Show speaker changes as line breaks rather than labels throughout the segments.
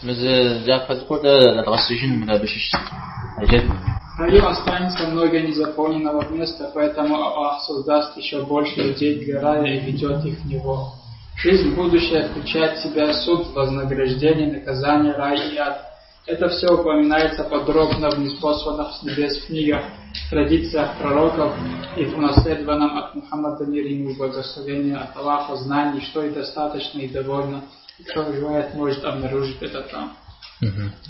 Мы зы дзапэ цӏыкӏур нэдгъэсыжын мыр абы щыщ. Аджэт.
В раю останется много незаполненного места, поэтому Аллах создаст еще больше людей для рая и введет их в него. Жизнь будущая включает в себя суд, вознаграждение, наказание, рай и ад. Это все упоминается подробно в ниспосланных с небес книгах, традициях пророков и в унаследованном от Мухаммада мир ему благословения от Аллаха знаний, что и достаточно и довольно. И кто желает, может обнаружить это там.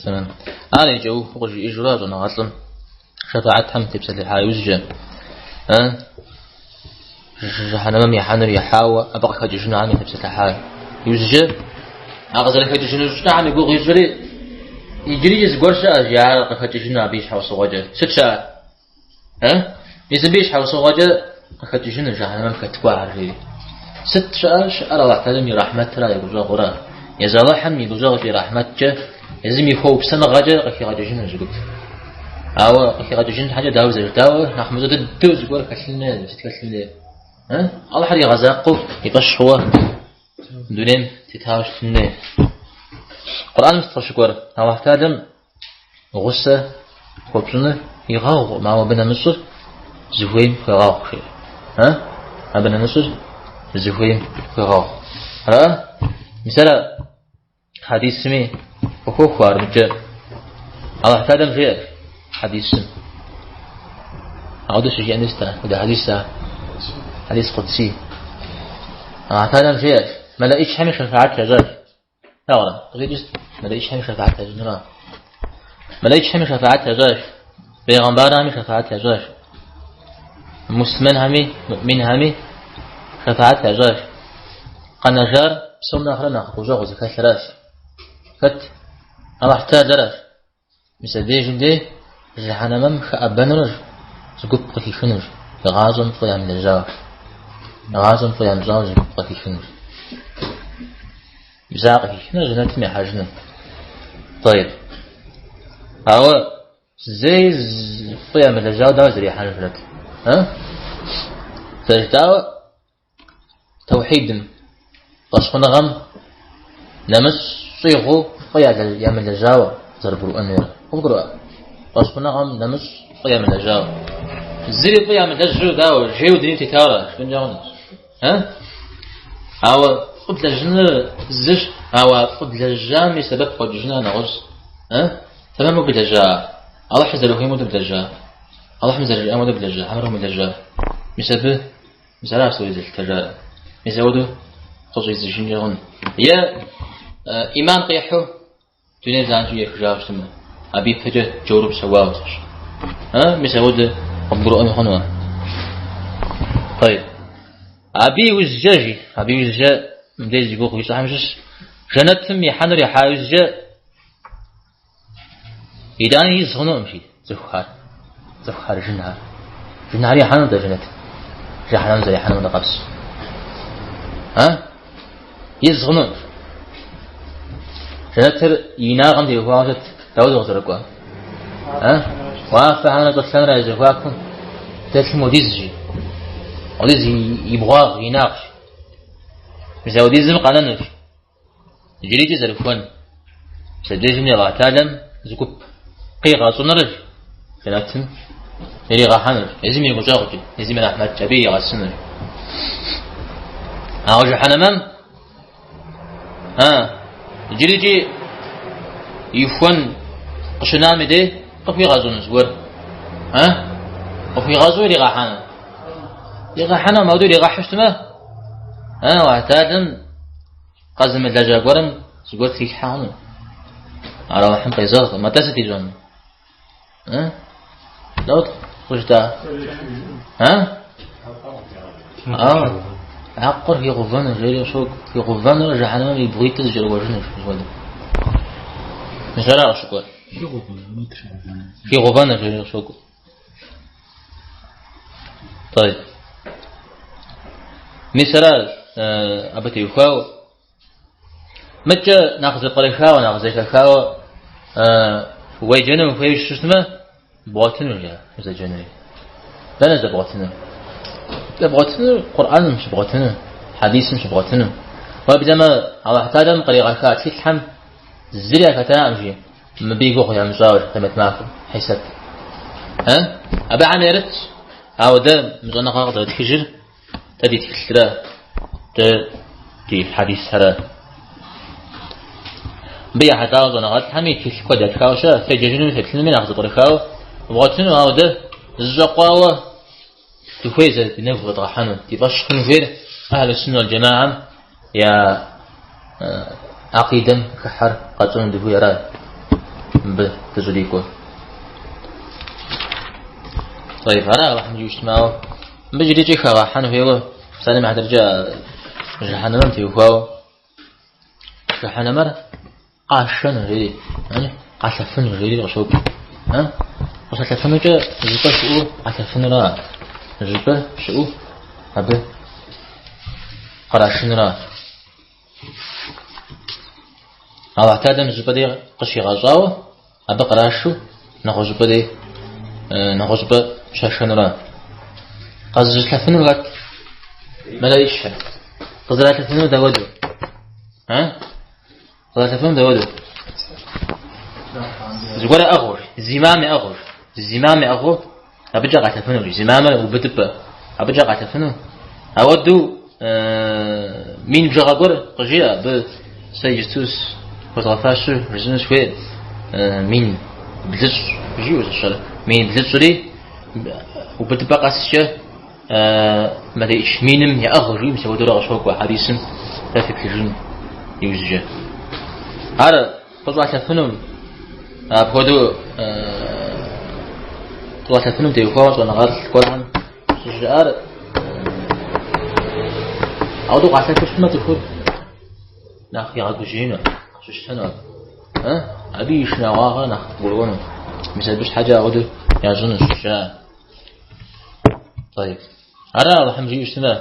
Тэмэм. Ар и кӏэухыу къыжиӏэжурэ щӏэныгъэлӏым шэфаӏэтхэм тепсэлъыхьа иужькӏэ, жыхьэнэмэм ихьэнур ихьауэ, абы къыхэкӏыжынухэм тепсэлъыхьа иужькӏэ, а къызэрыхэкӏыжыну щӏыкӏэхэм и гугъу ищӏри, иджыри зыгуэр щыӏэщ, ар къыхэкӏыжыну абы и щхьэусыгъуэкӏэ. Сыт щыӏэр? Мис абы и щхьэусыгъуэкӏэ къыхэкӏыжыну жыхьэнэмэм хэт кӏуахэр жери. Сыт щыӏэр? Щыӏэр Алыхь Тэхьэлам и рахьмэтра, и гущӏэгъура. Езы Алыхьым и гущӏэгъукӏэ, и рахьмэткӏэ, езым и хуэупсэныгъэкӏэ къыхигъэкӏыжыну зы гуп. Ауэ къыхигъэкӏыжын щхьэкӏэ дауэ зэрыжытауэ, нэхъ мащӏэ дыдэу зыгуэр хэлъын хуей, сыт хэлъын хуей? Алыхьыр игъэзакъуэу и фӏэщ хъууэ дунейм тетауэ щытын хуей. Къурӏэным сыт къыщыкӏуэр? Алыхь Тэхьэлам гъусэ хуэпщӏыныр игъэгъукъым, ауэ абы нэмыщӏыр зыхуейм хуегъэгъу, жеӏэ. А? Абы нэмыщӏыр зыхуейм хуегъэгъу. Ара? Мис ара хьэдисми къыхохуэ ар мыкӏэ. Алыхь Тэхьэлам жеӏэ хьэдисым. Ауэдэ щыжиӏэн иста, хуэдэ хьэдис а? Хьэдис къудси. Алыхь Тэхьэлам жеӏэ, мэлэӏичхэми шэфаӏэт ящӏащ. Лъагъурэ? Къыщӏикӏыр мэлэӏичхэми шэфаӏэт ящӏынура? Мэлэӏичхэми шэфаӏэт ящӏащ, бегъымбархэми шэфаӏэт ящӏащ, муслъымэнхэми, муӏминхэми шэфаӏэт ящӏащ. Къэнэжар псом нэхърэ нэхъ гущӏэгъу зыхэлъыращ. Хэт? Алыхь Тэхьэларащ. Мис абдежым дей жыхьэнэмэм хэӏэбэнурэ зы гуп къыхихынущ, игъащӏэм фӏы ямылэжьауэ, игъащӏэм фӏы ямыщӏауэ зы гуп къыхихынущ. Мис ар къыхихынущ, жэнэтым ихьэжыну. Тӏэйб. Ауэ зэи фӏы ямылэжьауэ дауэ зэрихьэнур жэнэт? А? Зэрыжытӏауэ, Тэухьидым, фӏэщхъуныгъэм нэмыщӏ щӏигъуу фӏы ямылэжьауэ зэрыбгурыӏуэн хуейр. Къыбгурыӏуа? Фӏэщхъуныгъэм нэмыщӏ фӏы ямылэжьауэ. Зыри фӏы ямылэжьу дауэ, жейуэ дунейм тетауэ жыпӏэнкӏэ хъуну? А? Ауэ фӏы блэжьыныр зыщ, ауэ фӏы блэжьам и сэбэп къокӏыжыныр нэгъуэщӏ. А? Тэмэму блэжьа, Алыхьыр зэрыхуейм хуэдэу блэжьа, Алыхьым зэрыжиӏам хуэдэу блэжьа, хьэмэрэ умылэжьа. Мис абы Мис ара псори зэлъытэжар. Мис ауэдэу къыщӏидзыжынкӏэ хъун. Е ӏиман къихьу дунейм занщӏэу ехыжауэ щытмэ, абы ипэкӏэ джауру псэуауэ щытщ. Мис ауэдэ къыбгурыӏуэми хъуну. Тӏэйб. Абы иужькӏэ, жи, абы иужькӏэ мыбдеж зи гугъу ищӏхэм щыщ, жэнэтым ихьэнур ихьа иужькӏэ Итӏани из хъунукъым, жи, цӏыхухэр, цӏыхухэр, жынхэр. Жынхэр ихьэну дэ жэнэт, жыхьэнэмэм зэрихьэнум хуэдэ къабзэу. А? Из хъунукъым. Жэнэтыр и инагъым теухуауэ сыт? Дауэ дыкъызэрыкӏуа? А? Уафэхэмрэ щӏылъэмрэ я зэхуакум дэлъым хуэдиз, жи. Хуэдиз и бгъуагъ, и инагъщ. Мис апхуэдизым къэнэнущ. Иджырикӏи зэрыхуэн. Мис абдежым Алыхь Тэхьэлам зы гуп къигъэщӏынурэ жэнэтым иригъэхьэнущ. Езым и гущӏэгъукӏэ, езым и рахьмэткӏэ абы игъэсынущ. Ауэ жыхьэнэмэм иджырикӏи ихуэн къыщынам и дей къыхуигъэщӏынущ зыгуэр. Къыхуигъэщӏу иригъэхьэну. Иригъэхьэну, апхуэдэу иригъэхьу щытмэ, Алыхь Тэхьэлам Къэзымылэжьа гуэрым зыгуэр трилъхьэ хъуну? Ар Алыхьым къезэгъкъым. Атӏэ сыт ищӏэну? Дауэт къыжытӏа? Хьэкъыр хигъэувэну, жери къыщокӏуэ. Хигъэувэнурэ жыхьэнэмэм и бгъуитӏыр зэкӏэрыуэжынущ, апхуэдэу. Мис ара къыщыкӏуэр? Хигъэувэну, жери къыщокӏуэ. Тӏэйб. Мис ара абы теухуауэ. Мыдкӏэ нэхъ зэпкърыхауэ, нэхъ зэхэхауэ уеджэну ухуейуэ щытмэ, бгъуэтыну жа узэджэнури. Дэнэ здэбгъуэтынур? Здэбгъуэтынур Къурӏэным щыбгъуэтыну, хьэдисым щыбгъуэтыну. Уеблэмэ Алыхь Тэхьэлам къригъэха тхылъхэм. Зыри яхэтакъым, жи, мыбы и гугъу ямыщӏауэ, жи, къемэт махуэм, хьисэп. Э? Абыхэм ярытщ, ауэ дэ мы щӏэныгъэ къызэрытхыжыр дэ ди тхылърэ, дэ ди хьэдисхэрэ. Мыбы ехьэлӏауэ щӏэныгъэлӏхэми тхылъ куэд ятхауэ щыӏэ, феджэжынуми феплъынуми нэхъ зэпкърыхауэ вгъуэтыну, ауэ дэ зыщӏэкъуауэ дыхуей зэ ди нэгу къыщӏэдгъэхьэну, ди фӏэщ хъун хуейр Ахьлу Суннэ уал Джамаам я акъидэм хыхьэр къэтщӏэну дыхуей ара мыбы дыщӏрикӏуэр. طيب, ара Алыхьым жиӏэу щытмэ, ауэ мыбы иджырикӏи хэгъэхьэн хуейуэ, псалъэм и хьэтыркӏэ жыхьэнэмэм теухуауэ жыхьэнэмэр къашэну жери, къалъэфыну жери къыщокӏуэ. Къыщалъэфынукӏэ зыщӏыпӏэ щыӏэу къалъэфынура? Зыщӏыпӏэ щыӏэу абы кърашынура? Аллахь Тэхьэлам зыщӏыпӏэ дей къыщигъэщӏауэ, абы кърашу нэгъуэщӏыпӏэ дей нэгъуэщӏыпӏэ щашэнура? Къэзылъэфынур хэт? Мэлэӏичхэр. Къызэралъэфынур дауэдэу? Къызэралъэфынур дауэдэу? Зыгуэр яӏыгъыу, зимам яӏыгъыу, зимам яӏыгъыу абыкӏэ къалъэфыну, зимамыр убыдыпӏэ, абыкӏэ къалъэфыну. Ауэдэу мин бжыгъэ гуэр къыжиӏэ, абы сэ иджысту хуэзгъэфащэу жысӏэну сыхуей мин блыщӏ жиӏэу сщӏэрэ. Мин блыщӏри убыдыпӏэ къэскӏэ Мэлэӏич миным яӏыгъ жиӏэу мис апхуэдэурэ къыщокӏуэ хьэдисым фэ феплъыжын иужькӏэ. Ар къыщӏалъэфынум, апхуэдэу къыщӏалъэфынум теухуауэ щӏэныгъэлӏ гуэрхэм щыжаӏар ауэдэу къалъэфу щытмэ цӏыхур нэхъ игъэгужьеину, щыщтэну. Абы и шынагъуагъэр нэхъ къыгурыӏуэну. Мис абы щхьэкӏэ ауэдэу ящӏынущ, жаӏэ. طيب. Ара Алыхьым жиӏэу щытмэ,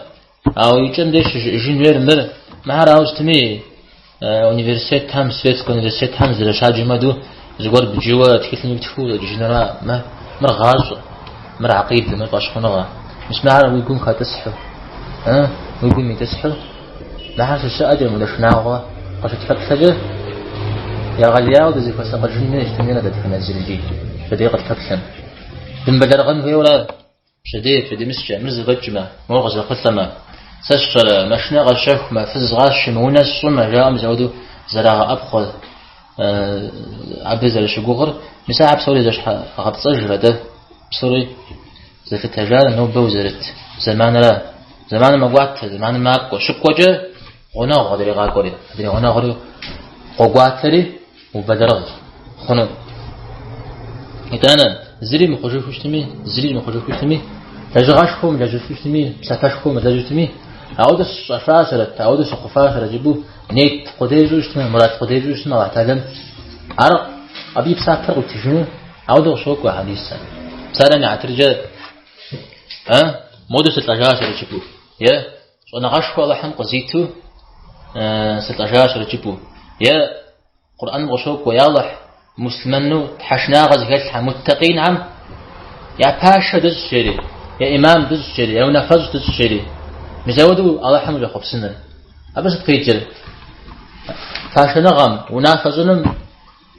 ауэ икӏэм деж щыжыӏэжын хуейр мыр, мыхэр ауэ щытми, университетхэм, светскэ университетхэм зэрыщаджым хуэдэу зыгуэр бджыуэ тхылъым иптхыу ущӏэкӏыжынура, мыр гъащӏэ, мыр акъидэ, мыр фӏэщхъуныгъэ. Мис мыхэр уи гум хэтӏысхьу, уи гум итӏысхьу, мыхэр щыщыӏэкӏэ, мыдэ шынагъуэ къыщытпэплъэкӏэ, егъэлеяуэ дызыхуэсакъыжын хуейщ дунейр дэтхэнэ зыри, пщэдей къытпэплъэм. Дымыбэлэрыгъын хуейуэрэ пщэдей, пщэдеймыщкӏэ, мыр зэфӏэкӏмэ, мор къызэхъулӏэмэ, сэ сщӏэрэ, машинэ къэсщэхумэ, фыз къасшэмэ, унэ сщӏымэ, жаӏэу мис апхуэдэу зэрагъэӏэпхъуэ абы зэрыщыгугъыр, мис ахэр псори зэщхьэгъэпцӏэжыр, атӏэ псори зэлъытэжар нобэ узэрыт зэманыра. Зэманым мэкӏуатэ, зэманым макӏуэ. Щыкӏуэкӏэ гъунэгъу адрей къакӏуэри, адрей гъунэгъури къокӏуатэри, Убэлэрыгъ хъуну. Итӏанэ, зыри мыхъужыху щытми, зыри мыхъужыху щытми, лэжьыгъэшхуэ мылэжьыфу щытми, псапэшхуэ мылэжьу щытми, ауэдэу сщӏэфащэрэт, ауэдэу сыхъуфащэрэт жыпӏэу нет къудей пщӏыу щытмэ, мурад къудей пщӏыу щытмэ, Алыхь Тэхьэлам ар абы и псапэр къуитыжыну, ауэдэу къыщокӏуэ хьэдисхэм. Псалъэм и хьэтыркӏэ, модэу сылӏэжащэрэт жыпӏэу, е щӏэныгъэшхуэ Алыхьым къызиту сылӏэжащэрэт жыпӏэу, е Къурӏэным къыщокӏуэ, Я Алыхь, муслъымэну тхьэшынагъэ зыхэлъхэм, муттакъинхэм я пашэ дыщӏ, жери, я имам дыщӏ, жери, я унафэщӏ дыщӏ, жери. Мис ауэдэу Алыхьым ущӏэхъуэпсыныр. Абы сыт къикӏыр? Пашэныгъэм, унафэ щӏыным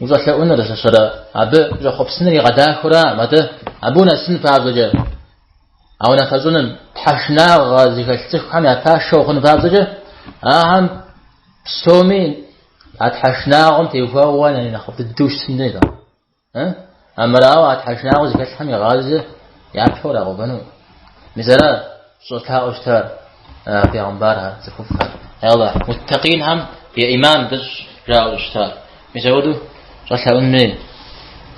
ущӏэлъэӏуныр, сщӏэрэ, абы ущӏэхъуэпсыныр игъэдахэура, атӏэ абы унэсын папщӏэкӏэ. А унафэ щӏыным тхьэшынагъэ зыхэлъ цӏыхухэм я пашэ ухъун папщӏэкӏэ, ахэм псоми А тхьэшынагъуэм теухуауэ нэхъыфӏ дыдэу щытын хуейт. Амырауэ а тхьэшынагъуэ зыхэлъхэм игъазэ япэу рагъэувэну. Мис ара щӏэлъаӏуэу щытар пегъымбархэр, цӏыхуфӏхэр. Я Алыхь, муттакъинхэм я имам дыщӏ жаӏэу щытар. Мис ауэдэу щӏэлъэӏун хуей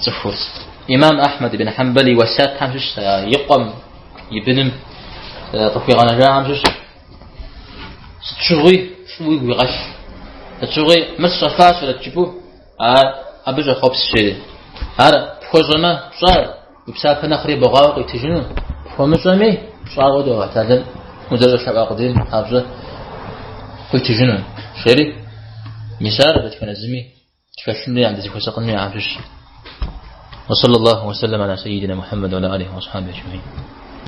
цӏыхур. Имам Ахьмэд ибн Хьэмбэл и уэсятхэм щыщ, и къуэм, и быным къыхуигъэнэжахэм щыщ. Сыт щыгъуи фӏы уигу игъэлъ. Сыт щыгъуи мыр сщӏэфащэрэт жыпӏэу, ар абы щӏэхъуэпс жери. Ар пхуэщӏэмэ, пщӏэ, уи псапэ нэхъри бэгъуауэ къуитыжыну, пхуэмыщӏэми, пщӏа хуэдэу Алыхь Тэхьэлам узэрыщӏэлъэӏуа къудейм папщӏэ къуитыжыну, жери. Мис ар дэтхэнэ зыми тхэлъын хуей, дызыхуэсакъын хуейхэм щыщщ. وصلى الله وسلم على سيدنا محمد وعلى آله وأصحابه أجمعين.